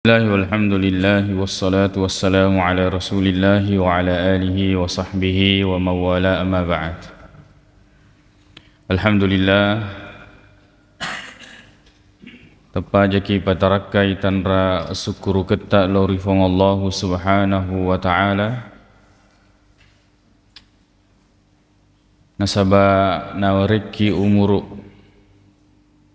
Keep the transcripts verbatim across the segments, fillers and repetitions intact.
Bismillah, walhamdulillah, wassalatu wassalamu ala Rasulillah wa ala alihi wa sahbihi wa mawala, amma ba'd. Alhamdulillah, teppajaki patarakkai tanra sukkuruketta lao ri Puang Allahu Subhanahu wa Ta'ala. Nasaba nawerekki umuru,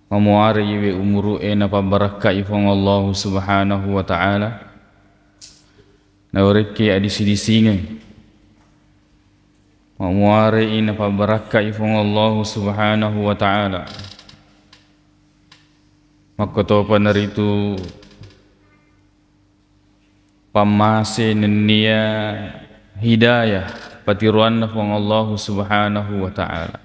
mamuare iwe umuru'e napabbarakkai Puang Allahu Subhanahu wa Ta'ala. Nawerekki adisi-disingeng, mamuare i napabbarakkai Puang Allahu Subhanahu wa Ta'ala. Makkotopa naritu pammase nennia hidayah patiroanna Puang Allahu Subhanahu wa Ta'ala.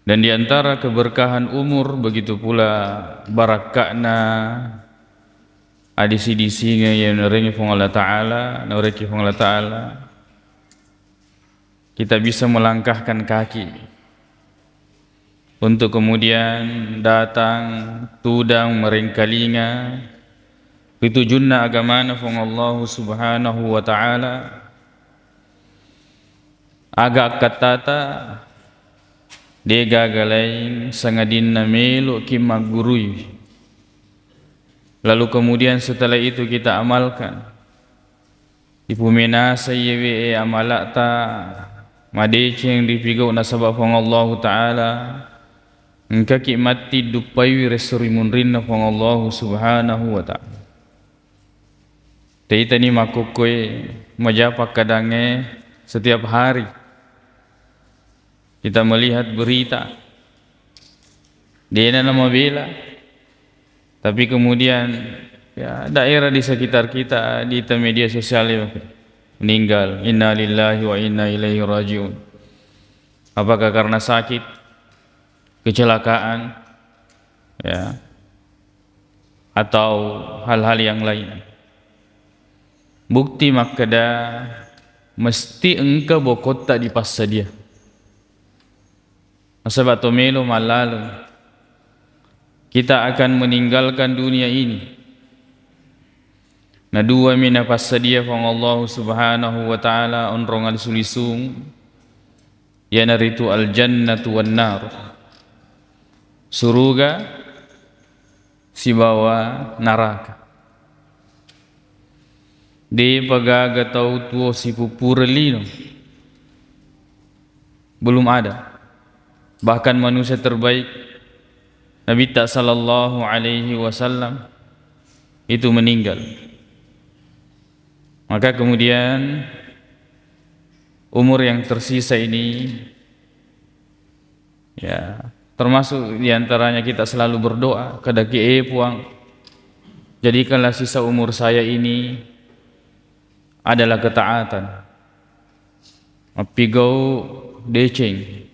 Dan di antara keberkahan umur, begitu pula barakka'na adisi-disinge yang narengi Puang Allah Ta'ala, naureki Puang Allah Ta'ala, kita bisa melangkahkan kaki untuk kemudian datang, tudang, merengkalinga ri tujunna agamana Puang Allahu Subhanahu wa Ta'ala. Aga akkattata, degaga laing sangadinna meloki maggurui. Lalu kemudian setelah itu kita amalkan. Ipumenasai yewe e amala'ta madeceng ripigau nasaba Puang Allahu Ta'ala, engkaki matti duppaiwi resso ri munrinna Puang Allahu Subhanahu wa Ta'ala. Teitani makkukkoe maja pakkadangnge setiap hari. Kita melihat berita, dena namabela, tapi kemudian, ya, daerah di sekitar kita, di media sosial, ya, meninggal. Innalillahi wa inna ilaihi raji'un. Apakah karena sakit, kecelakaan, ya, atau hal-hal yang lain? Bukti makkeda mesti engka bokotta dipassadia. Nasaba to melo mallaleng, kita akan meninggalkan dunia ini. Naduami napassadia Puang Allahu Subhanahu wa Ta'ala onrong alisu-lisung, iyanaritu al-jannatu wan nar, suruga sibawa naraka. Depa gaga tau tuo sipupureng lino. Belum ada. Bahkan manusia terbaik, Nabitta sallallahu alaihi wasallam, itu meninggal. Maka kemudian umur yang tersisa ini, ya, termasuk diantaranya kita selalu berdoa, kedaki, "Eh, Puang, jadikanlah sisa umur saya ini adalah ketaatan." Mappigau deceng,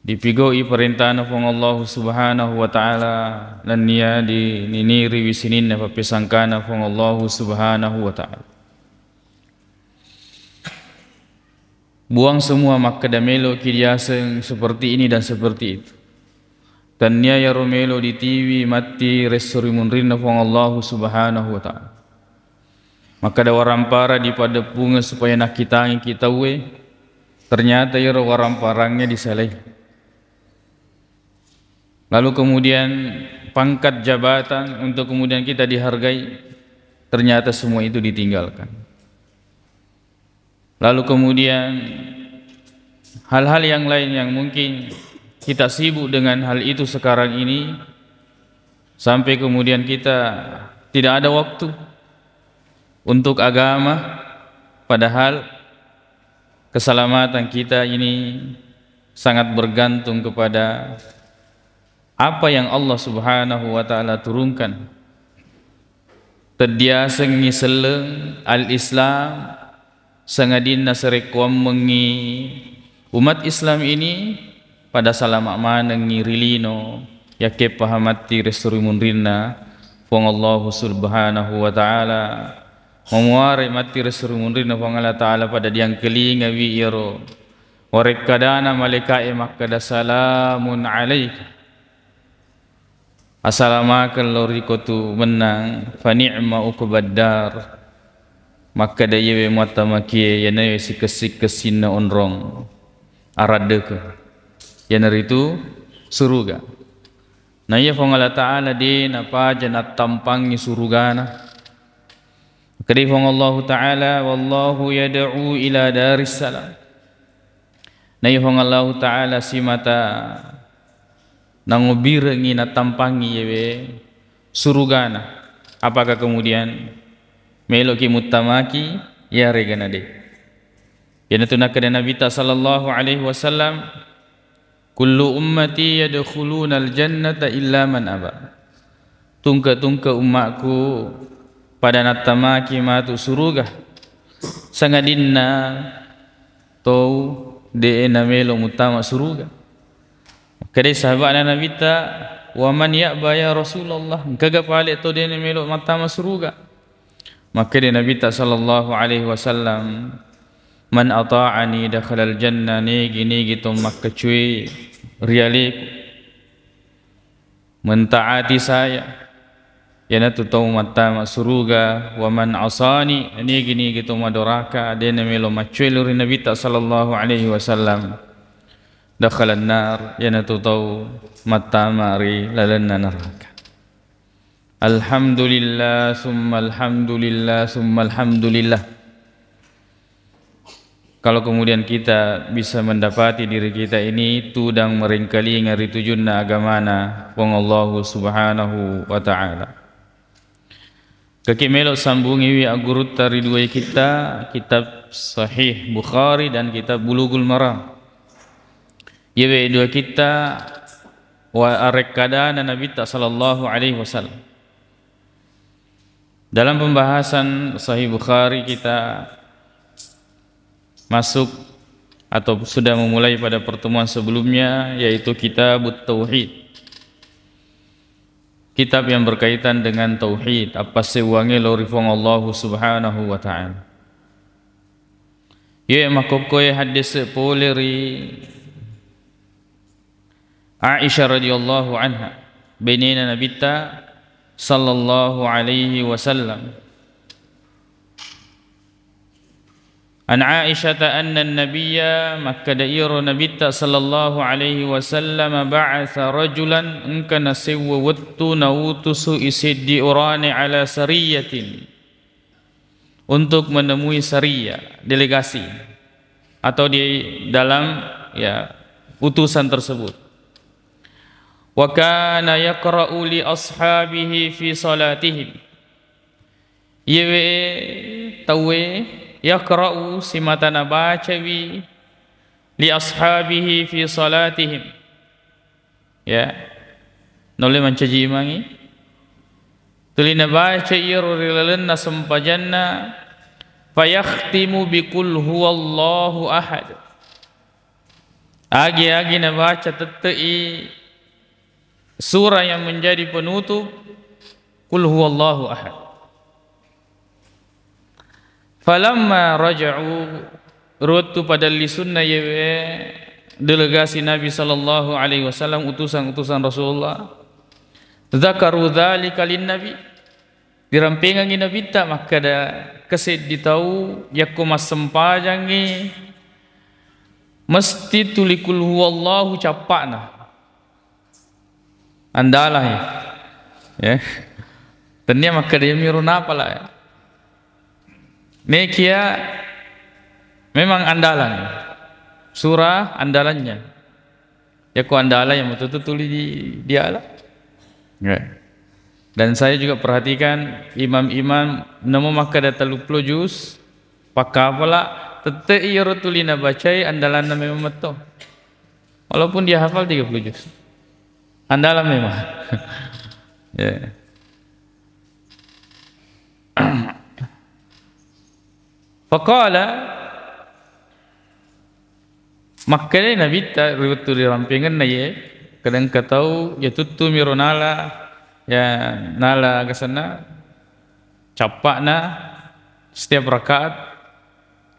dipigau'i parentana Puang Allahu Subhanahu wa Ta'ala, nennia dininiriwi sininna pappesangkana Puang Allahu Subhanahu wa Ta'ala. Buang semua makkeda meloki diaseng seperti ini dan seperti itu. Tennia iyaro melo ditiwi matti resso ri munrinna Puang Allahu Subhanahu wa Ta'ala. Makkeda warampara dipadeppungeng supaya nakkitangiki tauwe, ternyata iyaro waramparangnge disalai. Lalu kemudian pangkat jabatan untuk kemudian kita dihargai, ternyata semua itu ditinggalkan. Lalu kemudian hal-hal yang lain yang mungkin kita sibuk dengan hal itu sekarang ini, sampai kemudian kita tidak ada waktu untuk agama, padahal keselamatan kita ini sangat bergantung kepada apa yang Allah Subhanahu wa Ta'ala turunkan. Teddiasengngi selleng al-Islam, sangadinna sarekkuammengngi umat Islam ini pada salama manengngi ri lino, yakkeppaha matti resso ri munrinna Puang Allahu Subhanahu wa Ta'ala, mamuare matti resso ri munrinna Puang Allah Ta'ala pada diangkelingawi iyaro warekkadana malaika'e makkeda, "Salamun alaika." Asalamakeng lao ri kotu mennang, fa ni'ma uqbaddar. Makkeda iyewe muattamakie, iyanaritu sikessi-kessinna onrong araddekeng, iyanaritu suruga. Na iya Puang Allah Ta'ala de napaja nattampangngi surugana. Makkeda Puang Allahu Ta'ala, "Wallahu yad'u ila daris salam." Na iya Puang Allahu Ta'ala simata nangobbirengngi, nattampangngi iyewe surugana. Apakah kemudian meloki muttamaki? Iyarega nade. Iyanatu nakkeda Nabitta sallallahu alaihi wasallam, "Kullu ummati yadkhulunal jannata illa man aba." Tungke-tungke ummakku pada nattamaki matu suruga, sangadinna tau de namelo muttama suruga. Makkeda sahabatna Nabitta, "Wa man ya'ba ya Rasulullah?" Engkaga pale tau de namelo mattama suruga? Makkeda Nabitta sallallahu alaihi wasallam, "Man ata'ani dakhalal jannah," nigi-nigi to makkacui ri aleku, mentaati saya, iyanatu tau mattama suruga, "Wa man asani," nigi-nigi to madoraka, de namelo maccui lao ri Nabitta sallallahu alaihi wasallam, "dakhalan nar," iyanatu tau mattama ri lalenna neraka. Alhamdulillah, summa alhamdulillah, summa alhamdulillah. Kalau kemudian kita bisa mendapati diri kita ini tudang merengkalinga ri tujunna agamana Puang Allahu Subhanahu wa Ta'ala. Kaki melo sambungiwi agurutta ri dua kitta, kitab Sahih Bukhari dan kitab Bulughul Maram. Iyewe dua kitta wa arekkadana Nabitta sallallahu alaihi wasallam. Dalam pembahasan Sahih Bukhari kita masuk atau sudah memulai pada pertemuan sebelumnya, yaitu Kitabut Tauhid. Kitab yang berkaitan dengan tauhid, appassewwangnge lao ri Puang Allahu Subhanahu wa Ta'ala. Iye makkokkoe haddese pole ri Aisyah radhiyallahu anha, benena Nabitta sallallahu alaihi wasallam. An Aisyata anna nabiyya, makkeda iyaro Nabitta sallallahu alaihi wasallam, ba'atsa rajulan, engka nasewwa wettu nautusu iseddi urane ala sariyatin, untuk menemui sariyah, delegasi, atau di dalam, ya, utusan tersebut. Wa kana yaqra'u li ashabihi fi salatihim. Iyewe tauwe yaqra'u simata nabacawi li ashabihi fi salatihim. Ya. Naulle mancaji imangngi. Tuli nabaca iyaro ri lalenna sempajanna, fayakhtimu bi qul huwallahu ahad. Agi-agi nabaca tette'i surah yang menjadi penutup, qul huwallahu ahad. Falamma raja'u, ri wettu pada lisunna yewe delegasi Nabi sallallahu alaihi wasallam, utusan-utusan Rasulullah, dzakaru dzalika lin Nabi. Dirampengengngi Nabitta makkeda, keseddi tau yakko massempajangngi mesti tuli qul huwallahu cappa'na. Andalang, ya. Tennia makkeda iyamiro napala, ya. Nekia memang andalan. Surah andalannya. Yakko andalan yang betul tuli di, diala. Ya. Dan saya juga perhatikan imam-imam namo makkeda telluppulo juz, pakkapala, tette iyaro tuli nabacai andalanna memang metto. Walaupun dia hafal tiga puluh juz. Andalan memang. Ya. Faqala, makkedai Nabitta ri wettu rirampengenna ye, kadang katau ya tuttu miro nala, ya nala agasanna, cappa'na setiap rakaat,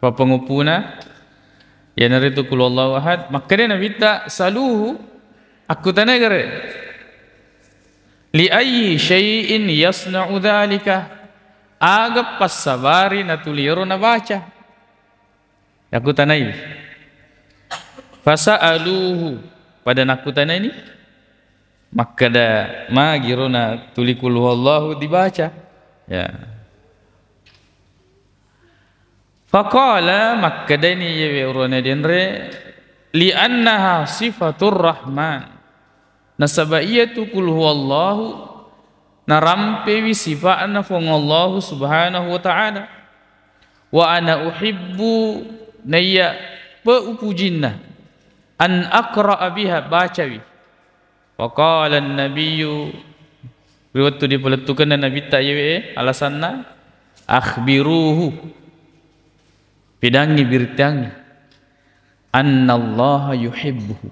pappanguppuna, iyanaritu qul huwallahu ahad. Makkedai Nabitta, saluhu, akkutanai gare. "Li ayyi syai'in yasna'u dzalika?" Aga passabari natuli ero nabaca? Yakkutanai. Fasa'aluhu, pada nakkutanaini, makkeda, "Magi ro natuli qul huwallahu dibaca?" Ya. Faqala, makkedani iyewe urane denre, "Li annaha sifatur Rahman." Nasaba iyatu qul huwallahu narampewi sifa'na Fuang Allahu Subhanahu wa Ta'ala. "Wa ana uhibbu," naiya pe upujinna, "an aqra'a biha," bacawi. Faqala an-nabiyyu, ri wettu dipalettukenna Nabitta iyewe alasanna, "Akhbiruhu," pedangngi, biritangngi, "annallaha yuhibbuhu,"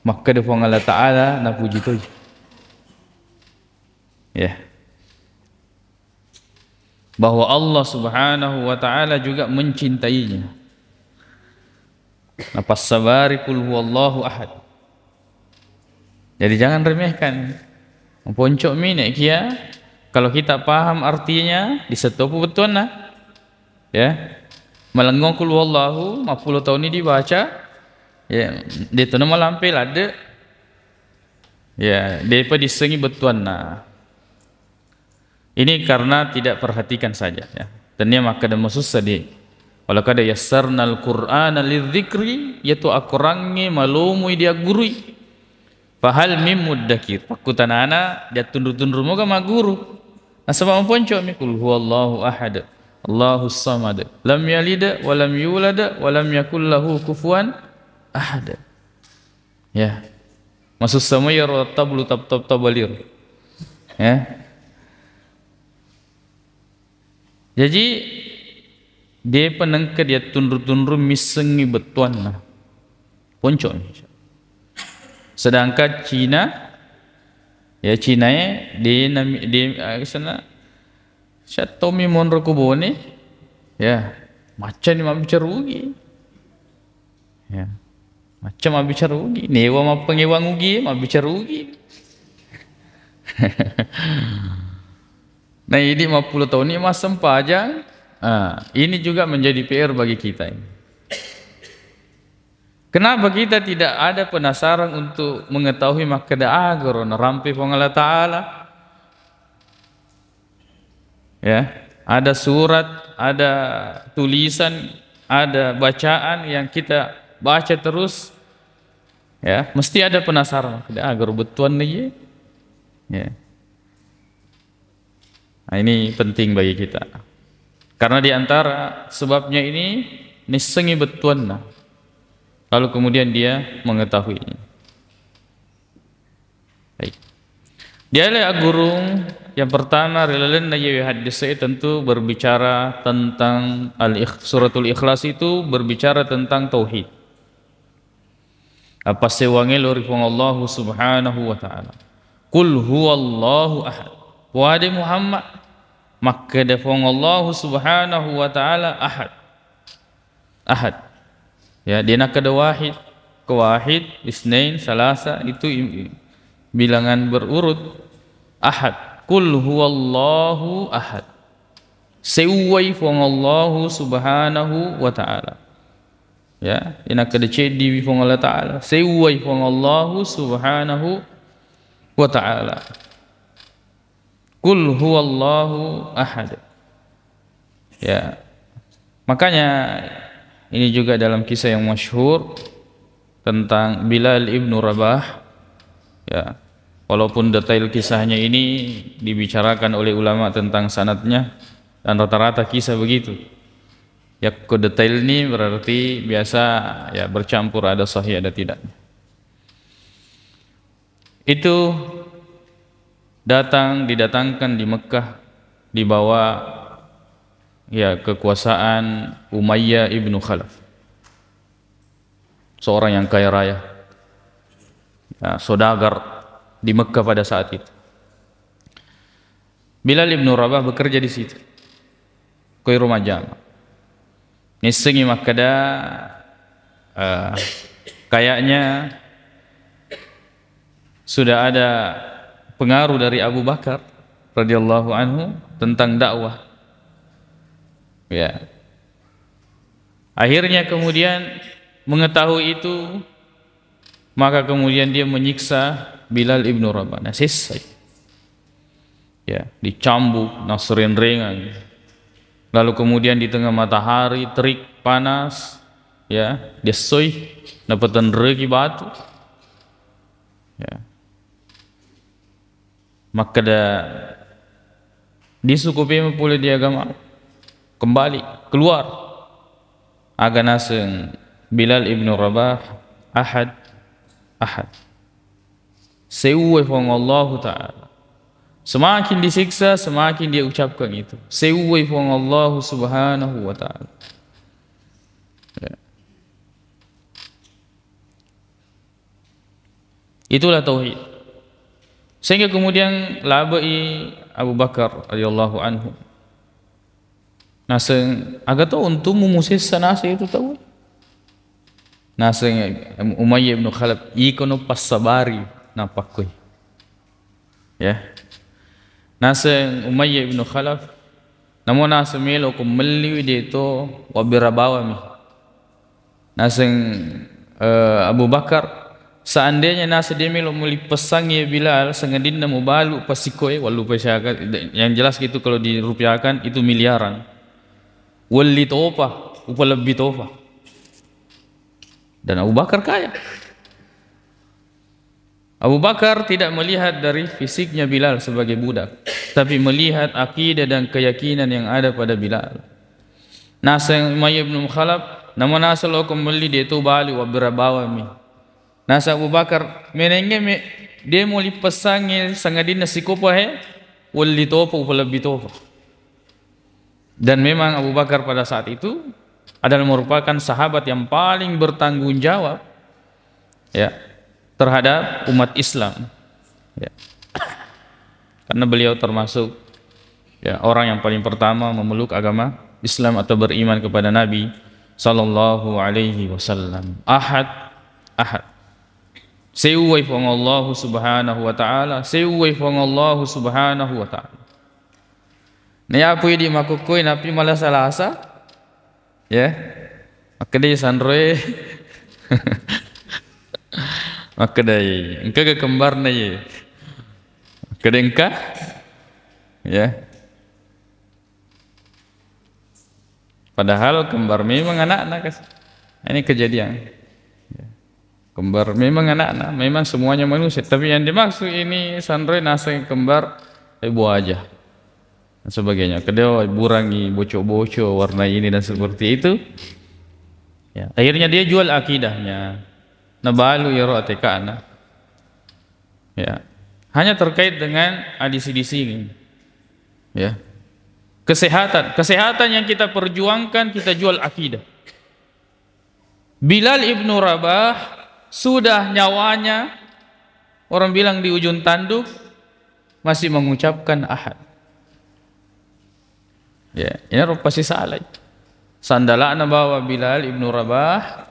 makkeda Fuang Allah Ta'ala napuji toi. Ya. Bahwa Allah Subhanahu wa Ta'ala juga mencintainya. Napassabari qul huwallahu ahad. Jadi jangan remehkan. Ponco mi nek kia, kalau kita paham artinya, disettopu bettuanna. Ya. Malengngo qul huwallahu, mappulo taunni dibaca, ya, detu na malampe ladde. Ya, depa dissengi bettuanna. Ini karena tidak perhatikan saja, ya. Tennia makkeda masussa di. Walaqad yassarnal Qur'ana lidzikri, yaitu Akorangnge malomoi diaggurui. Fahal mim muddakir. Pakkutanana, diattunru-tunru moga magguru. Nasaba maponco mi, qul huwallahu ahad, Allahus samad, lam yalid wa lam yulad wa lam yakul lahu kufuwan ahad. Ya. Masussa mo iyaro tablu tab-, tab-, tabalir. Ya. Jaji, depa nengka diattunru-tunru missengngi bettuanna. Ponco. Sedangkan Cina, ya, Cinae, de nami-, de, ah, sana, siattomi monro ku Bone, ya, maccani mabbicara Ugi. Ya. Macca mabbicara Ugi, newa mappangewang Ugi, mabbicara Ugi. Nah, ini mappulo taunni massempajang. Ah, ini juga menjadi P R bagi kita ini. Kenapa kita tidak ada penasaran untuk mengetahui makkeda aga ro narampe Puang Allah Ta'ala? Ya, ada surat, ada tulisan, ada bacaan yang kita baca terus, ya, mesti ada penasaran. Ada aga ro bettuanna iye. Ya. Nah, ini penting bagi kita. Karena di antara sebabnya ini, nissengi bettuanna. Lalu kemudian dia mengetahui. Baik. Dialé aggurung, yang pertama, ri lalenna iyawe hadis e tentu berbicara tentang al-ikh-, suratul Ikhlas itu berbicara tentang tauhid. Apa sewangelo ri Puang Allahu Subhanahu wa Ta'ala. Qul huwallahu ahad. Puade Muhammad, makkeda Puang Allahu Subhanahu wa Ta'ala ahad. Ahad. Ya, dia nakkeda wahid, ke wahid, isnain, salasa, itu im-, im-, bilangan berurut. Ahad. Qul huwallahu ahad. Seuwai Puang Allahu Subhanahu wa Ta'ala. Ya, inakkeda ceddiwi Puang Allah Ta'ala. Seuwai Puang Allahu Subhanahu wa Ta'ala. Qul huwallahu ahad. Ya. Makanya ini juga dalam kisah yang masyhur tentang Bilal ibnu Rabah. Ya. Walaupun detail kisahnya ini dibicarakan oleh ulama tentang sanadnya dan rata-rata kisah begitu. Yakko detail ini berarti biasa ya bercampur ada sahih ada tidak. Itu datang, didatangkan di Mekah di bawah, ya, kekuasaan Umayyah ibnu Khalaf, seorang yang kaya raya, ya, saudagar di Mekah pada saat itu. Bilal ibnu Rabah bekerja di situ. Koiro majjama. Nissengi makkeda, eh, kayaknya sudah ada pengaruh dari Abu Bakar radhiyallahu anhu tentang dakwah. Ya. Akhirnya kemudian mengetahui itu, maka kemudian dia menyiksa Bilal ibnu Rabah. Nah, sessai. Ya, dicambuk, nasrenrengan. Lalu kemudian di tengah matahari terik panas, ya, dessoi, napatenreki batu. Ya. Makkeda, "Disuku pema pole di agama, kembali, keluar." Aga naseng Bilal ibnu Rabah, "Ahad, ahad." Seuwai Puang Allahu Ta'ala. Semakin disiksa, semakin dia ucapkan itu. Seuwai Puang Allahu Subhanahu wa Ta'ala. Ya. Itulah tauhid. Sehingga kemudian labai Abu Bakar radhiyallahu anhu. Naseng, "Aga to untukmu musessa naseng itu tau?" Naseng Umayyah ibnu Khalaf, "Iko no passabari napakkoi." Ya. Naseng Umayyah ibnu Khalaf, "Namo naseng melo ko melliwi de to wabbera bawami." Naseng, eh, Abu Bakar, "Seandainya naseng de melo mulippessangi ya Bilal, sangadinna mubalu pasikoe, wallupai siaga, yang jelas gitu kalau dirupiahkan itu miliaran. Welli topa, upalebbi topa." Dan Abu Bakar kaya. Abu Bakar tidak melihat dari fisiknya Bilal sebagai budak, tapi melihat akidah dan keyakinan yang ada pada Bilal. Naseng Umayyah bin Khalaf, "Namo naseng loko melli de to bali wabbera bawami." Naseng Abu Bakar, "Menengnge me, de mo lipessangnge sangadinna sikopa he, welli topa, upalebbi topa." Dan memang Abu Bakar pada saat itu adalah merupakan sahabat yang paling bertanggung jawab, ya, terhadap umat Islam. Ya. Karena beliau termasuk, ya, orang yang paling pertama memeluk agama Islam atau beriman kepada Nabi sallallahu alaihi wasallam. Ahad, ahad. Seuwai Puang Allahu Subhanahu wa Ta'ala, seuwai Puang Allahu Subhanahu wa Ta'ala. Naiyapu idi makukkoi napi malasa-lasa, ya. Makkedai sanroe. Makkedai, "Engka ke kembarna ye?" Makkeda, "Engka." Ya. Padahal kembar memang anakna, kas-, ini kejadian. Ya. Kembar memang anakna, memang semuanya manusia. Tapi yang dimaksud ini sanroe naseng kembar, eh, buah aja. Dan sebagainya. Kedua, burangi bocok-bocok warna ini dan seperti itu. Ya, akhirnya dia jual akidahnya. Nabalu iyaro atekana. Ya. Hanya terkait dengan adisi-disi ini. Ya. Kesehatan, kesehatan yang kita perjuangkan, kita jual akidah. Bilal ibnu Rabah sudah nyawanya, orang bilang di ujung tanduk, masih mengucapkan ahad. Ya, ini rupa si salai. Sandalana bawa Bilal ibnu Rabah,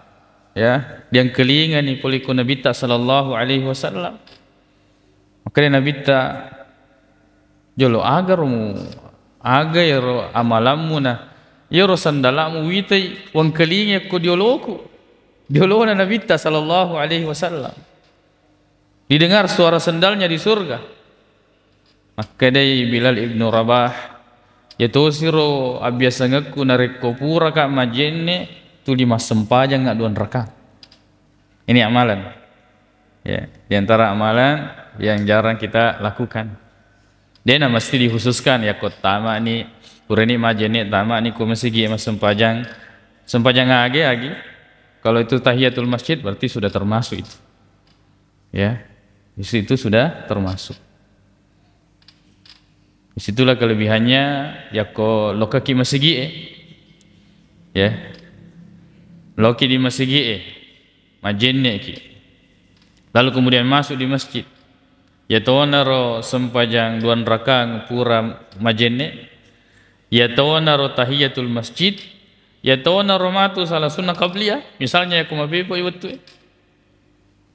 ya, diangkelingani poliko Nabitta sallallahu alaihi wasallam. Makanya Nabitta, "Jolo, aga romu, aga ero amalammu na ero sandalamu witai wangkelingi ko dioloku?" Diolona Nabitta sallallahu alaihi wasallam. Didengar suara sendalnya di surga. Makkedai Bilal ibnu Rabah, "Iya tosiro abbiasangekku narekko puraka majenne tuli massempajang dua rakang." Ini amalan. Ya, di antara amalan yang jarang kita lakukan. Dena mesti dikhususkan, ya, ko tamani, purani majenne, tamani ko masigi massempajang. Sempajang age, agi. Kalau itu tahiyatul masjid, berarti sudah termasuk itu. Ya, di situ sudah termasuk. Disitulah kelebihannya, yakko lokaki masigi e. Ya. Loki di masigi e. Majenne ki. Lalu kemudian masuk di masjid. Ya tonaro sempajang dua rakang pura majenne. Ya tonaro tahiyatul masjid. Ya tonaro matu salah sunnah qabliyah. Misalnya yakko mapepo i wettu e.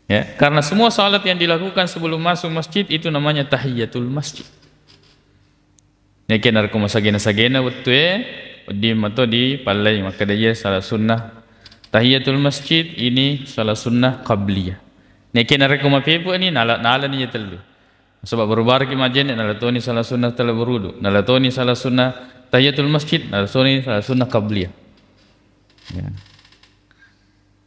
Ya, karena semua salat yang dilakukan sebelum masuk masjid itu namanya tahiyatul masjid. Nekke narekko masagena-sagena wettue, wedding mato dipallai makkeda iya salat sunnah tahiyatul masjid, ini salat sunnah qabliyah. Nekke narekko mapepu ni nala-, nalani iya tellu. Sebab baru-baruki majjenne, nalatoni salat sunnah talawul wudu, nalatoni salat sunnah tahiyatul masjid, nalatoni salat sunnah qabliyah. Ya.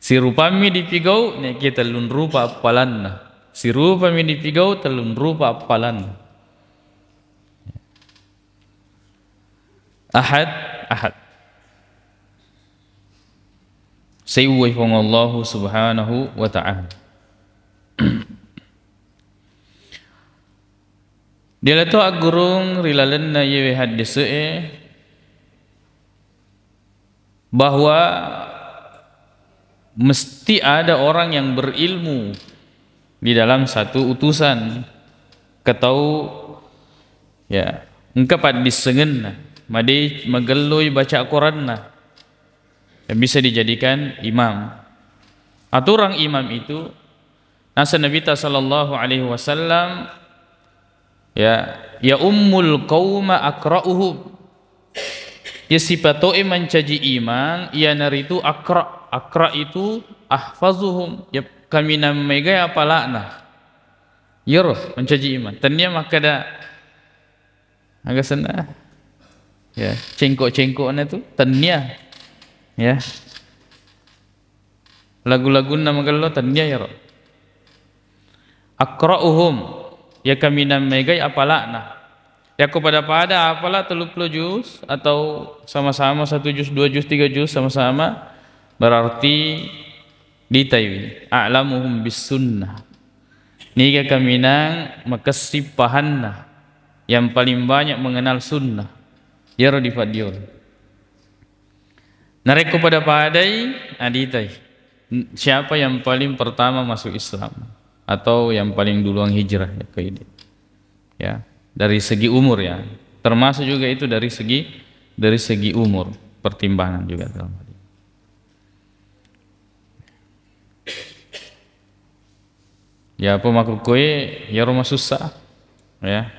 Sirupammi dipigau, nekke tellun rupa appalanna. Sirupami dipigau, tellun rupa appalanna. Ahad, ahad. Seuwai Puang Allahu Subhanahu wa Ta'ala. Diala to aggurung ri lalenna iyewe haddese'e, bahwa mesti ada orang yang berilmu di dalam satu utusan, ketau, ya, engka paddissengenna, madei magelloi baca Quranna, yang bisa dijadikan imam. Aturang imam itu, nasa Nabi ta sallallahu alaihi wasallam, ya, ya ummul qauma aqra'uhum. Ya sipato'e mancaji imang, iyanaritu aqra. Aqra itu ahfazuhum. Ya kaminang megai apala'na. Yero mancaji imang. Tennia makkeda, aga senna? Ya, cengkok-cengkokna tu tennia. Ya. Lagu-lagunna magello tennia yero. Aqra'uhum, ya kaminang megai apala'na. Yakko pada-pada apala tellu puluh juz atau sama-sama satu juz, dua juz, tiga juz sama-sama, berarti ditaiwi. A'lamuhum bis sunnah. Niga kaminang makessing pahanna, yang paling banyak mengenal sunnah. Yero dipaddiolo. Narekko pada-padai, aditai. Siapa yang paling pertama masuk Islam atau yang paling duluan hijrah, ya, ke ini? Ya, dari segi umur, ya. Termasuk juga itu dari segi, dari segi umur, pertimbangan juga dalam hal ini. Ya, apa makkukkoe, yaro masussa. Ya.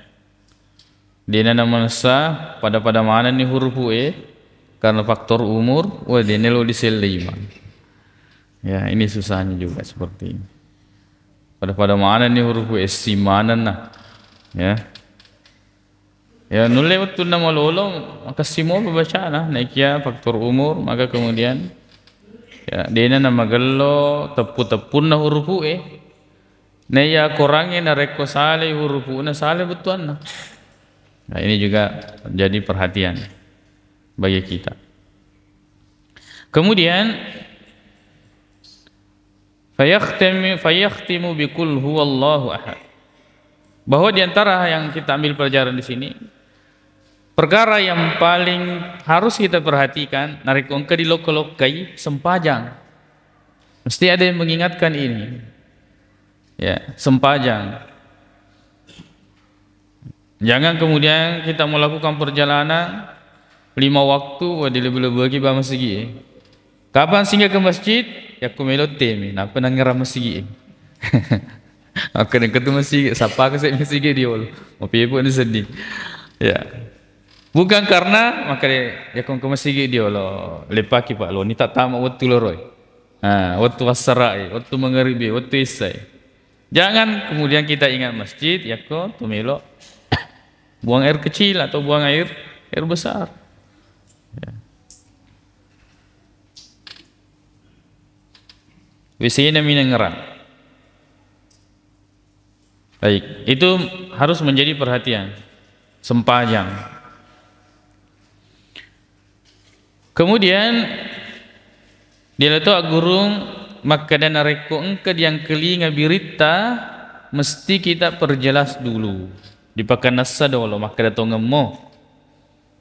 Dena namanessa pada-pada manenni hurufu e karena faktor umur, wah, dena lo disellei, Bang. Ya, ini susahnya juga seperti ini. Pada-pada manenni hurufu e, si manenna. Ya. Ya, nulle wettunna malolo, makessing mopa bacana, naikia faktor umur, maka kemudian, ya, dena namagello teppu-teppunna hurufu e. Naiya Korangnge narekko salai hurufu'na, salai bettuanna. Nah, ini juga jadi perhatian bagi kita. Kemudian, fayakhtimu, fayakhtimu bi qul huwallahu ahad. Bahwa di antara yang kita ambil pelajaran di sini, perkara yang paling harus kita perhatikan, narekko engka dilokka-lokkai, sempajang. Mesti ada yang mengingatkan ini. Ya, sempajang. Jangan kemudian kita melakukan perjalanan lima waktu, wah, dilebbi-lebbiki ba masigi e. Kapan singgah ke masjid? Yakko melo temi, nappa nangngerang masigi e. Aku nengka tu masigi, sapa ke saya masigi di olo. Mau piye pun sedih. Ya. Bukan karena, maka dia, yakko ke masigi di olo, lepaki Pak lo, ni tak tamat waktu loroi. Ha, wettu assara'i, wettu mangaribi, wettu issa'i. Jangan kemudian kita ingat masjid, yakko tu melo buang air kecil atau buang air, air besar. Ya. W C-na minengngerang. Baik, itu harus menjadi perhatian. Sempajang. Kemudian, diala to aggurung makkeda narekko engka diangkelinga biritta, mesti kita perjelas dulu. Dipakanessa dolo, makkeda tongemmo.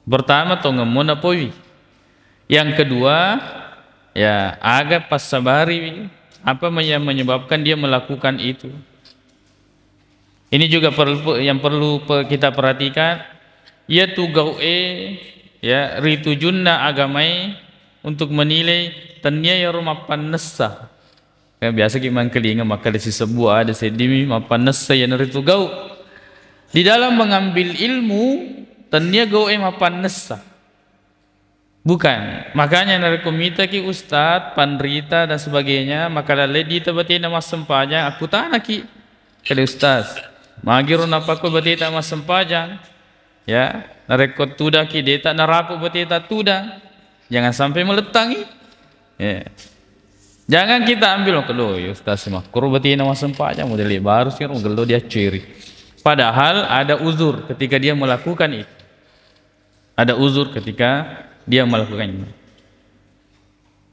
Pertama, tongemmo napoiwi. Yang kedua, ya, aga passabariwi, apa yang menyebabkan dia melakukan itu. Ini juga perlu, yang perlu pe-, kita perhatikan, iyatu gau'e, ya, ritujunna agamae untuk menilai tennia yaro mappannessa. Kan biasa ki mangkelinga makkeda sisebbu ada seddimi mappannessa iyanaritu gau. Di dalam mengambil ilmu, tennia gau e mappannessa. Bukan. Makanya narekko mitaki ustaz, panrita dan sebagainya, maka lalle dita batena massempajang, akkutanaki. Kade ustaz, magiro napakko bateta massempajang. Ya, narekko tudaki deta narapu bateta tudang. Jangan sampai melettangi. Ya. Jangan kita ambil, "Oh, kedo, ya ustaz, makkoro batena massempajang, model baru sih, gello diacceri." Padahal ada uzur ketika dia melakukan itu. Ada uzur ketika dia melakukannya.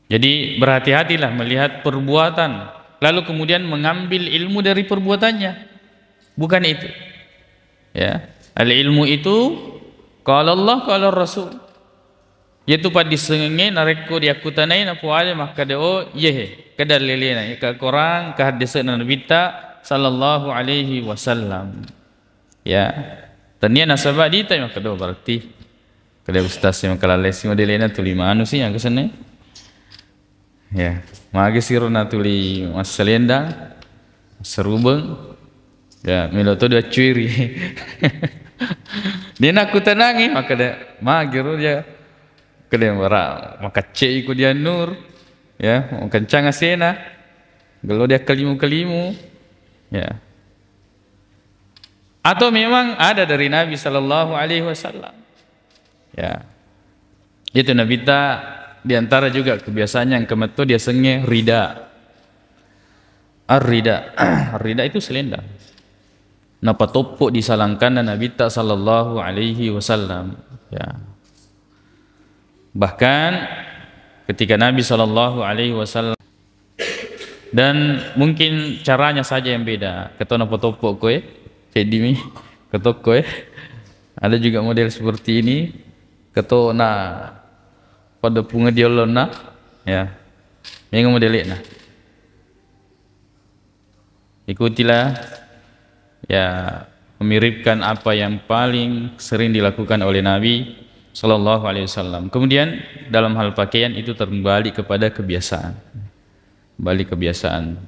Jadi, berhati-hatilah melihat perbuatan, lalu kemudian mengambil ilmu dari perbuatannya. Bukan itu. Ya. Al ilmu itu qala Allah, qala Rasul. Yaitu paddissengengnge narekko diakkutanai napoale makkeda, "Oh, iyehe, keda lelena, ika Korang, ka haddese'na Nabitta sallallahu alaihi wasallam." Ya. Tania nasaba dita makkeda, "Oh, berarti keda ustaz yang kalalesi modelena tuli manu sih yang kesene." Ya, magi siro natuli massalendang, serubeng. Ya, melo to diaccuiri. Dia nakkutanangi, makkeda, magiro dia. Kede mara, makaccei ku dia nur. Ya, makencang asena. Gelo dia kelimu-kelimu. Ya. Atau memang ada dari Nabi sallallahu alaihi wasallam. Ya. Itu Nabitta di antara juga kebiasaannya yang kemetto dia senge rida. Ar-rida. Ar-rida itu selendang. Napatoppo di salangkanna Nabitta sallallahu alaihi wasallam. Ya. Bahkan ketika Nabi sallallahu alaihi wasallam Dan mungkin caranya saja yang beda. Keto napatoppo koe, ceddimi, keto koe. Ada juga model seperti ini, keto na pada punga di olona, ya. Mega model na. Ikutilah, ya, memiripkan apa yang paling sering dilakukan oleh Nabi sallallahu alaihi wasallam. Kemudian dalam hal pakaian itu terbalik kepada kebiasaan. Balik kebiasaan.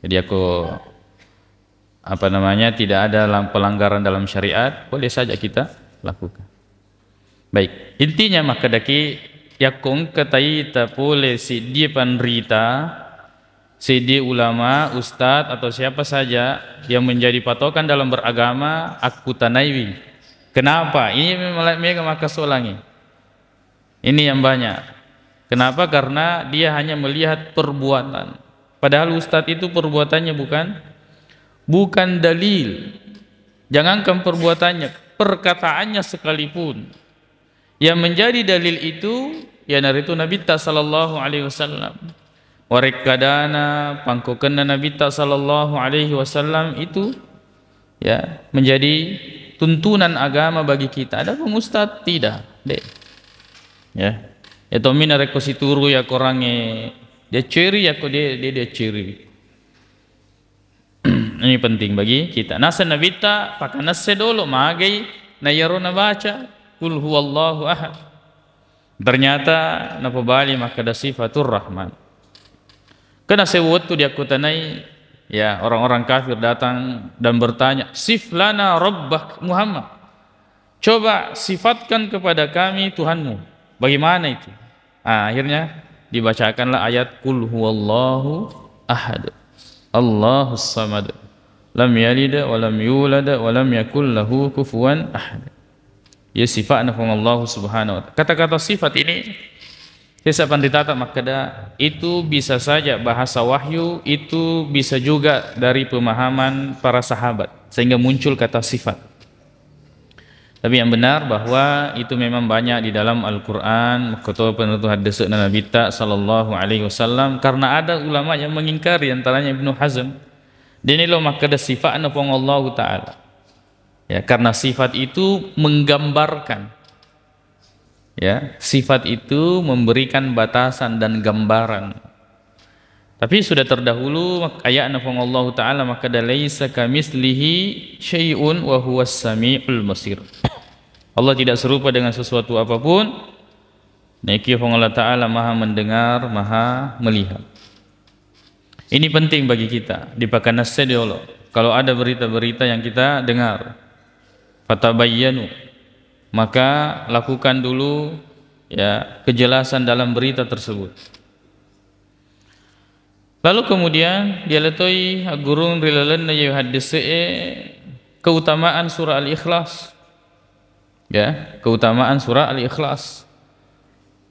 Jadi aku, apa namanya, tidak ada lam-, pelanggaran dalam syariat, boleh saja kita lakukan. Baik, intinya makkedaki yakko engka taita pole siddi panrita, siddi ulama, ustadz atau siapa saja yang menjadi patokan dalam beragama, akkutanaiwi. Kenapa? Ini memang mega makkasolangi. Ini yang banyak. Kenapa? Karena dia hanya melihat perbuatan. Padahal ustadz itu perbuatannya bukan bukan dalil. Jangankan perbuatannya, perkataannya sekalipun. Yang menjadi dalil itu, ya, naritu Nabitta sallallahu alaihi wasallam. Warekkadana, pangkokenna Nabitta sallallahu alaihi wasallam itu, ya, menjadi tuntunan agama bagi kita. Adapun ustadz tidak, deh. Ya. Ya tommi narekko situru ya korangnge dia ceri, ya ko dia, dia, dia ceri. Ini penting bagi kita. Naseng Nabitta, pakanesse dolo, magai na iyaro nabaca, "Qul huwallahu ahad." Ternyata napobali makkeda sifatur rahman. Kena sewa wettu diakkutanai, ya, orang-orang kafir datang dan bertanya, "Sif lana rabbak Muhammad." Coba sifatkan kepada kami Tuhanmu. Bagaimana itu? Ah, akhirnya dibacakanlah ayat, "Qul huwallahu ahad. Allahus samad. Lam yalid wa lam yulad wa lam yakul lahu kufuwan ahad." Ya, sifatna Puang Allah Subhanahu wa Ta'ala. Kata-kata sifat ini, sesa panritata makkeda, itu bisa saja bahasa wahyu, itu bisa juga dari pemahaman para sahabat, sehingga muncul kata sifat. Tapi yang benar bahwa itu memang banyak di dalam Al-Quran, makkoto penutup hadis Nabitta sallallahu alaihi wasallam, karena ada ulama yang mengingkari, antaranya Ibnu Hazm. Dia ini lo makkeda sifatna Puang Allahu Ta'ala. Ya, karena sifat itu menggambarkan. Ya, sifat itu memberikan batasan dan gambaran. Tapi sudah terdahulu mak-, ayatna Puang Allahu Ta'ala makkeda, "Laisa kamislihi syai'un wa huwas sami'ul basir." Allah tidak serupa dengan sesuatu apapun. Naiki Puang Allah Ta'ala Maha Mendengar, Maha Melihat. Ini penting bagi kita, dipakanesse diolo. Kalau ada berita-berita yang kita dengar, fatabayyanu, maka lakukan dulu, ya, kejelasan dalam berita tersebut. Lalu kemudian dialetoi aggurung ri lalenna ye haddese'e keutamaan surah Al-Ikhlas. Ya, keutamaan surah Al-Ikhlas.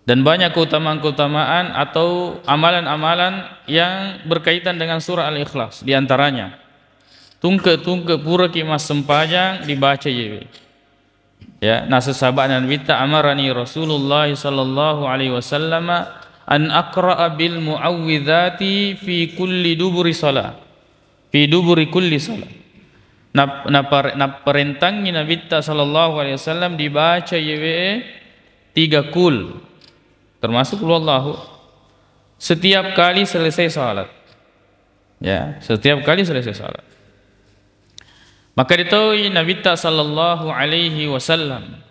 Dan banyak keutamaan-keutamaan atau amalan-amalan yang berkaitan dengan surah Al-Ikhlas. Di antaranya, tungke-tungke puraki massempajang dibaca yewe. Ya, nasesaba'na Nabitta, "Amarani Rasulullah sallallahu alaihi wasallam an aqra'a bil mu'awwidhati fi kulli duburi salah." Fi duburi kulli salah. Nap-, napar-, napparentangi Nabitta sallallahu alaihi wasallam dibaca yewe tiga kul, termasuk qul huwallahu, setiap kali selesai salat. Ya, setiap kali selesai salat. Maka ditoi Nabitta sallallahu alaihi wasallam,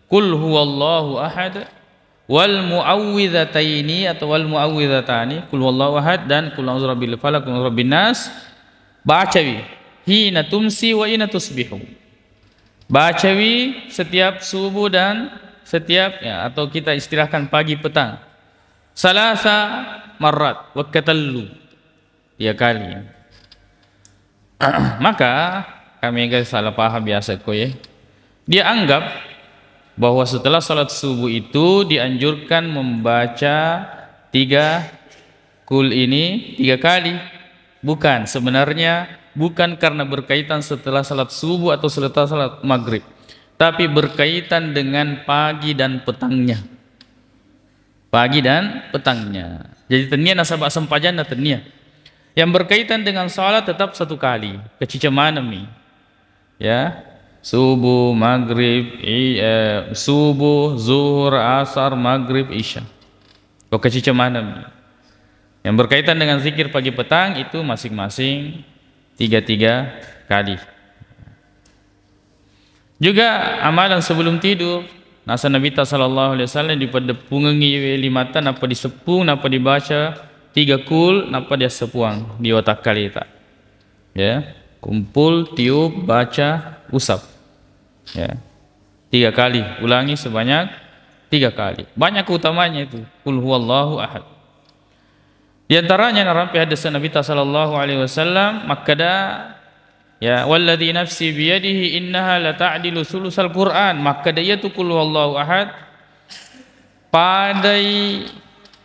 "Qul huwallahu ahad, wal muawwidhataini atau wal muawwidhatani, qul huwallahu ahad dan qul a'udzu birabbil falaq, qul a'udzu birabbin nas, bacawi hina tumsi wa hina tusbihu." Bacawi setiap subuh dan setiap, ya, atau kita istilahkan pagi petang. Salasa marrat, wekka tellu. Tiga kali. Maka, kami ga salah paham biasa ko, ya. Dia anggap bahwa setelah salat subuh itu dianjurkan membaca tiga kul ini tiga kali. Bukan, sebenarnya bukan karena berkaitan setelah salat subuh atau setelah salat maghrib, tapi berkaitan dengan pagi dan petangnya. Pagi dan petangnya. Jadi, tennia nasaba sempajanna, tennia. Yang berkaitan dengan salat tetap satu kali, kecica manemi. Ya, subuh, maghrib, i-, eh, subuh, zuhur, asar, maghrib, isya. Ko kecica manemi. Yang berkaitan dengan zikir pagi petang itu masing-masing tiga-tiga kali. Juga amalan sebelum tidur, nasa Nabitta sallallahu alaihi wasallam dipaddeppungengngi limatta, nappa diseppung, nappa dibaca tiga kul, nappa diassepuang di watakkaleta. Ya, kumpul, tiup, baca, usap. Ya. Tiga kali, ulangi sebanyak tiga kali. Banyak keutamanya itu. Qul huwallahu ahad. Di antaranya narampe hadis Nabitta sallallahu alaihi wasallam makkeda, ya, "Walladzi nafsi biyadihi innaha lata'dilu sulusal Qur'an." Makkeda iyatu qul huwallahu ahad padai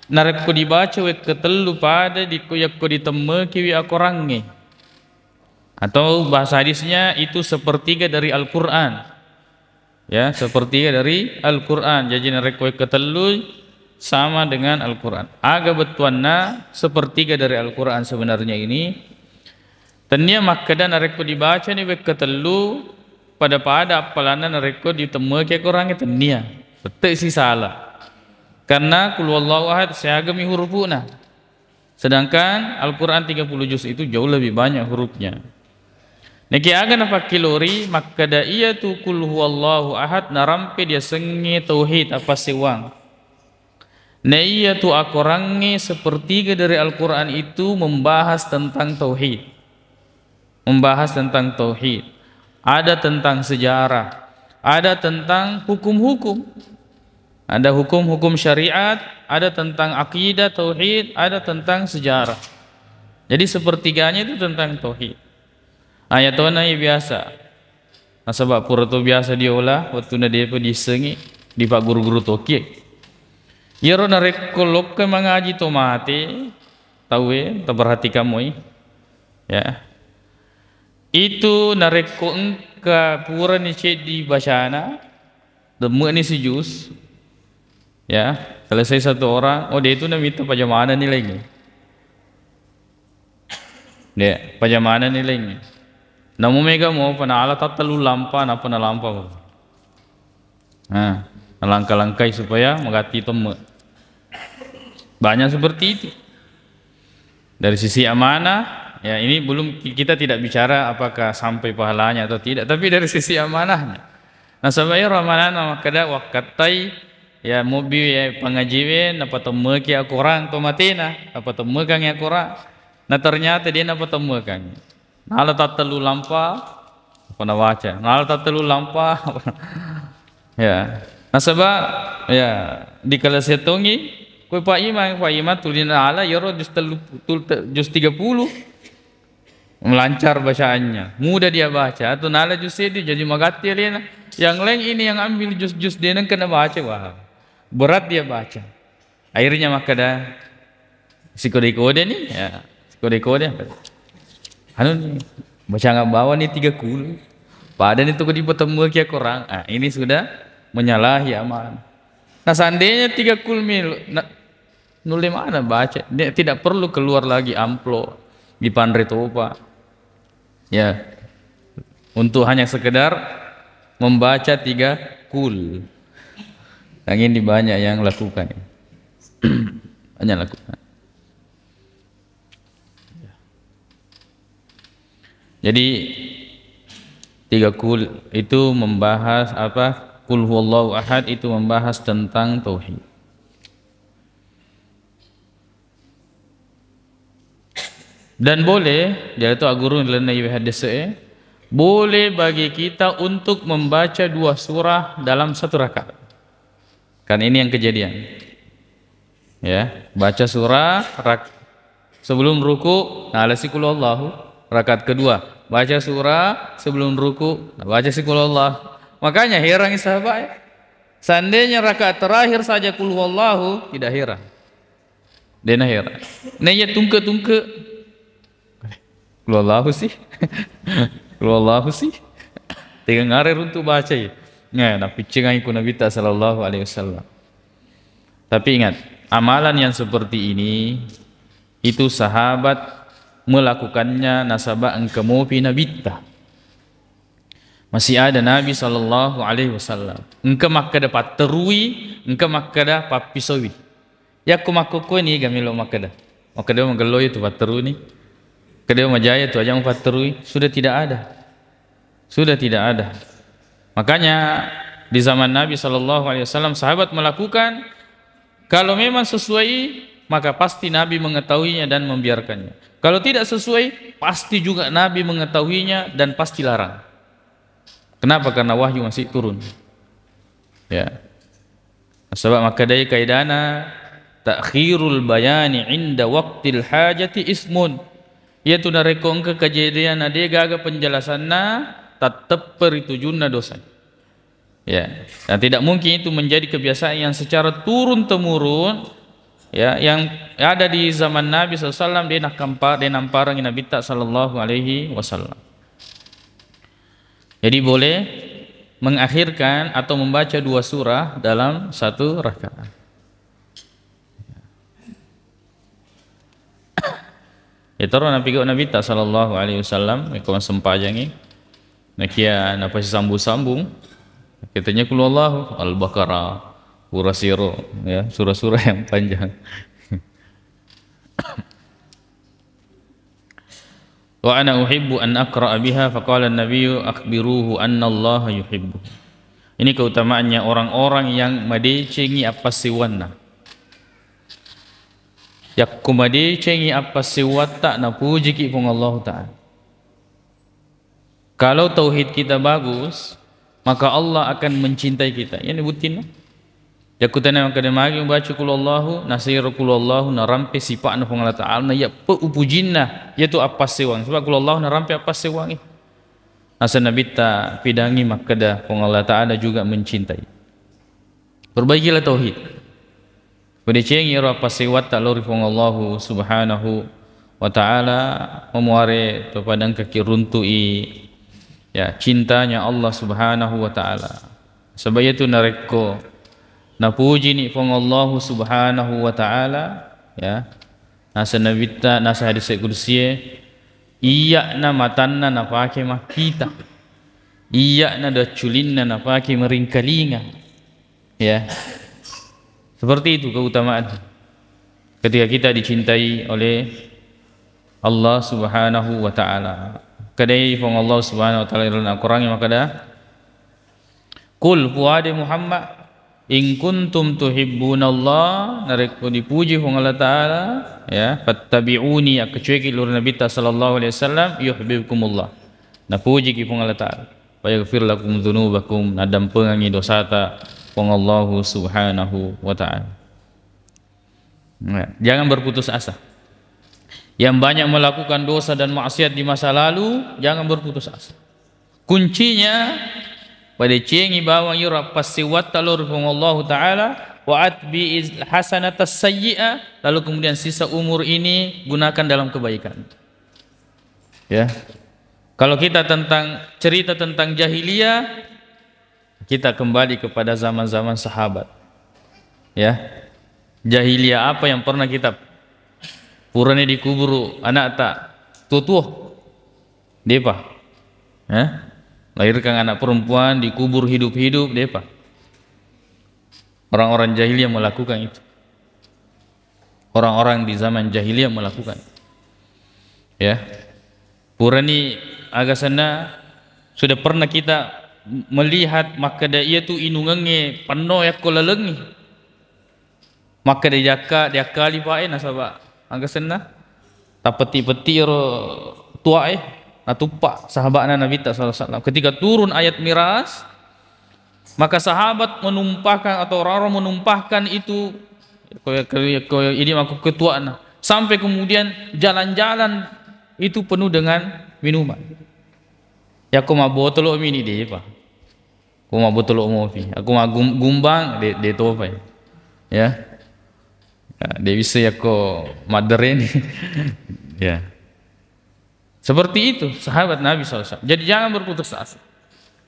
narekko dibaca wekka tellu pada dikko yakko ditemmekiwi akorangnge. Atau bahasa hadisnya itu sepertiga dari Al-Qur'an. Ya, sepertiga dari Al-Qur'an. Jaji narekko wekka tellu sama dengan Al-Qur'an. Aga bettuanna sepertiga dari Al-Qur'an sebenarnya ini? Tennia makkeda narekko dibacani wekka tellu pada-pada appalanna narekko ditemmeki Al-Qur'an, tennia. Tette si salah. Karena qul huwallahu ahad siagami hurupu'na. Sedangkan Al-Qur'an tiga puluh juz itu jauh lebih banyak hurufnya. Niki aga napakkilori makkeda iyatu qul huwallahu ahad narampe diasengnge tauhid, appassewang. Na iyatu akorangnge sepertiga dari Al-Qur'an itu membahas tentang tauhid. Membahas tentang tauhid. Ada tentang sejarah, ada tentang hukum-hukum. Ada hukum-hukum syariat, ada tentang akidah, tauhid, ada tentang sejarah. Jadi sepertiganya itu tentang tauhid. Ayatona biasa. Nasaba pura to biasa diola, wettunna depa diissengi, dipagguru-guru toki. Iyaro narekko lokka mangaji to mate, tauwe, taperhatikan moi. Ya. Itu narekko engka purani ceddi bacana, demme'ni sijus, ya, selesai satu orang, oh, de tu namitta pajamana ni laingnge. De, pajamana ni laingnge. Namu mega mo pana ala tattalu lampa, napa nalampa mo. Nah, nalangka-langkai supaya magatti temme. Banyak seperti itu. Dari sisi amanah, ya, ini belum ki-, kita tidak bicara apakah sampai pahalanya atau tidak, tapi dari sisi amanahnya. Nasaba iyaro amanahna makkeda wakkattai, ya, mobbi, ya, pangajiwe, napatemmeki akorang to matena, napatemmekang akorang. Na ternyata de' napatemmuakangngi. Nala tattellu lampa, apa nabaca? Nala tattellu lampa, ya. Nasaba, ya, di kelas setongi, kue Pak Imam, Pak Imam tulina ala, yoro juz tellu, tul-, te-, juz tiga puluh. Lancar bacaannya, mudah dia baca. Atau nala juz seddi, jadi magatti alena. Yang lain ini yang ambil juz-juz de' nengka nabaca, wah, berat dia baca. Akhirnya makkeda, "Sikode-kode ni, ya, sikode-kode." Anu ni, bacang bawang ni tiga kulu. Pada ni tu dipatemmuaki Quran. Ah, ini sudah menyalahi amalan. Nah, seandainya tiga kulu mil, na-, nulle mana baca? Dia tidak perlu keluar lagi amplop, dipanre topa. Ya, untuk hanya sekedar membaca tiga kul. Yang ini banyak yang lakukan. Banyak lakukan. Jadi, tiga kul itu membahas apa? Kul huwallahu ahad itu membahas tentang tauhid. Dan boleh, jadi tu agurung lalenna iwe hadis e, boleh bagi kita untuk membaca dua surah dalam satu rakaat. Kan ini yang kejadian. Ya, baca surah rak-, sebelum ruku, nalasi kul huwallahu. Rakaat kedua, baca surah sebelum ruku, baca si kul huwallahu. Makanya herangi sahabat ya. Seandainya rakaat terakhir saja kul huwallahu, tidak heran. De' nahera. Naiya tungke-tungke. Kul huwallahu sih. Kul huwallahu sih. Tega ngare runtu baca ya. Nah, napiccingai ku Nabitta sallallahu alaihi wasallam. Tapi ingat, amalan yang seperti ini itu sahabat melakukannya nasaba engka mopi Nabitta. Masih ada Nabi sallallahu alaihi wasallam. Engka makkeda patterui, engka makkeda pappisowi. Yakko makkokkoe niga melo makkeda? Makkeda magello itu patteruni. Makkeda majaya tu aja patterui. Sudah tidak ada. Sudah tidak ada. Makanya di zaman Nabi sallallahu alaihi wasallam sahabat melakukan, kalau memang sesuai, maka pasti Nabi mengetahuinya dan membiarkannya. Kalau tidak sesuai, pasti juga Nabi mengetahuinya dan pasti larang. Kenapa? Karena wahyu masih turun. Ya. Nasaba makkedai kaidana, "Ta'khirul bayani inda waqtil hajati ismun." Iyatu narekko engka kejadian na de gaga penjelasanna, tatteppe ri tujunna dosa. Ya, dan tidak mungkin itu menjadi kebiasaan yang secara turun temurun, ya, yang ada di zaman Nabi sallallahu alaihi wasallam, de nakkampa-, de namparangi Nabitta sallallahu alaihi wasallam. Jadi boleh mengakhirkan atau membaca dua surah dalam satu rakaat. Iyatoro napigau Nabitta sallallahu alaihi wasallam, iko massempajangi. Nakia napasisambung-sambung. Katanya kul huwallahu, Al-Baqarah, pura siro, ya, surah-surah yang panjang. "Wa ana uhibbu an aqra'a biha, faqala an-nabiyyu akhbiruhu anna Allah yuhibbu." Ini keutamaannya orang-orang yang madecengi appassewwanna. Yakko madecengi appassewwatta, napujiki Puang Allahu Ta'ala. Kalau tauhid kita bagus, maka Allah akan mencintai kita. Ini buktinya. Yakko tena makkeda magi membaca kul huwallahu, nasero kul huwallahu, narampe sipa'na Puang Allah Ta'ala, na iya pe upujinna, yaitu appassewang. Sebab kul huwallahu narampe appassewang. Nasa Nabitta pidangi makkeda Puang Allah Ta'ala juga mencintai. Perbaikilah tauhid. Padecengi ero appassewwatta lao ri Puang Allahu Subhanahu wa Ta'ala, mamuare to padangkaki runtu'i, ya, cintanya Allah Subhanahu wa Ta'ala. Sebab itu narekko napujini Puang Allahu Subhanahu wa Ta'ala, ya, nasa Nabitta, nasa hadis kudusie, iya'na matanna napake makkita, iya'na dacculinna napake meringkalinga. Ya. Seperti itu keutamaan ketika kita dicintai oleh Allah Subhanahu wa Ta'ala. Kedai Puang Allah Subhanahu wa Ta'ala dalam Al-Quran yang makkeda, "Qul," puade Muhammad, "In kuntum tuhibbunallah," narekko dipuji Puang Allah Ta'ala, ya, "fattabi'uni," akkacueki luru Nabitta sallallahu alaihi wasallam, "yuhibbukumullah." Napujiki Puang Allah Ta'ala. "Wa yaghfir lakum dzunubakum," naddampengengngi dosata Puang Allahu Subhanahu wa Ta'ala. Nah, jangan berputus asa. Yang banyak melakukan dosa dan maksiat di masa lalu, jangan berputus asa. Kuncinya, padecengi bawang iyaro appassewwatta lao ri Puang Allahu Ta'ala, "wa atbi'il hasanatas sayyi'ah," lalu kemudian sisa umur ini gunakan dalam kebaikan. Ya. Kalau kita tentang, cerita tentang jahiliyah, kita kembali kepada zaman-zaman sahabat. Ya. Jahiliyah apa yang pernah kita, purani dikuburu anakta tuo-tuo? De'pa. Ya. Lahirkan anak perempuan, dikubur hidup-hidup, de'pa. Orang-orang jahiliyah melakukan itu. Orang-orang di zaman jahiliyah melakukan. Ya. Purani, aga senna, sudah pernah kita melihat makkeda iyatu inungengnge penno yakko lalengngi. Makkeda jakka, diakkali pae nasaba aga senna. Tappetti-petti ro tuae, natuppa sahaba'na Nabitta sallallahu alaihi wasallam. Ketika turun ayat miras, maka sahabat menumpahkan atau orang-orang menumpahkan itu, ko, ko, ko, idi mako ketuana, sampai kemudian jalan-jalan itu penuh dengan minuman. Yakko mabbotolo mini, de'pa. Ko mabbotolo mopi. Aku maggum-, gumbang, de', de' topai. Ya. Ya, de' bisa yakko maddereni. Ya. Seperti itu sahabat Nabi sallallahu alaihi wasallam. Jadi jangan berputus asa.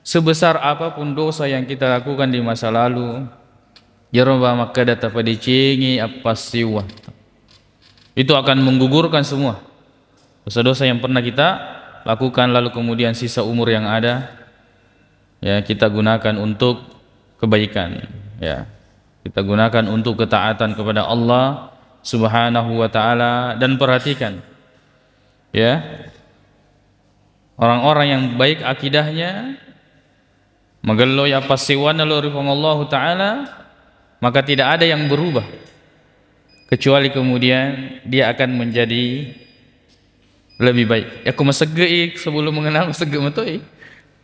Sebesar apapun dosa yang kita lakukan di masa lalu, iyaro ba makkeda tapadecengi appassewwa. Itu akan menggugurkan semua dosa-dosa yang pernah kita lakukan, lalu kemudian sisa umur yang ada, ya, kita gunakan untuk kebaikan, ya. Kita gunakan untuk ketaatan kepada Allah Subhanahu wa Ta'ala. Dan perhatikan, ya, orang-orang yang baik akidahnya, magello ya passewwanna lao ri Puang Allahu Ta'ala, maka tidak ada yang berubah, kecuali kemudian dia akan menjadi lebih baik. Yakko masegge'i sebelum mengenal, masegge' matoi.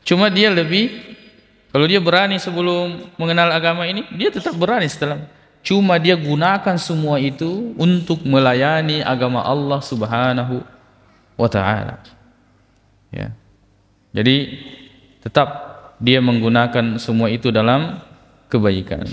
Cuma dia lebih, kalau dia berani sebelum mengenal agama ini, dia tetap berani setelah. Cuma dia gunakan semua itu untuk melayani agama Allah Subhanahu wa Ta'ala. Ya. Jadi, tetap dia menggunakan semua itu dalam kebaikan.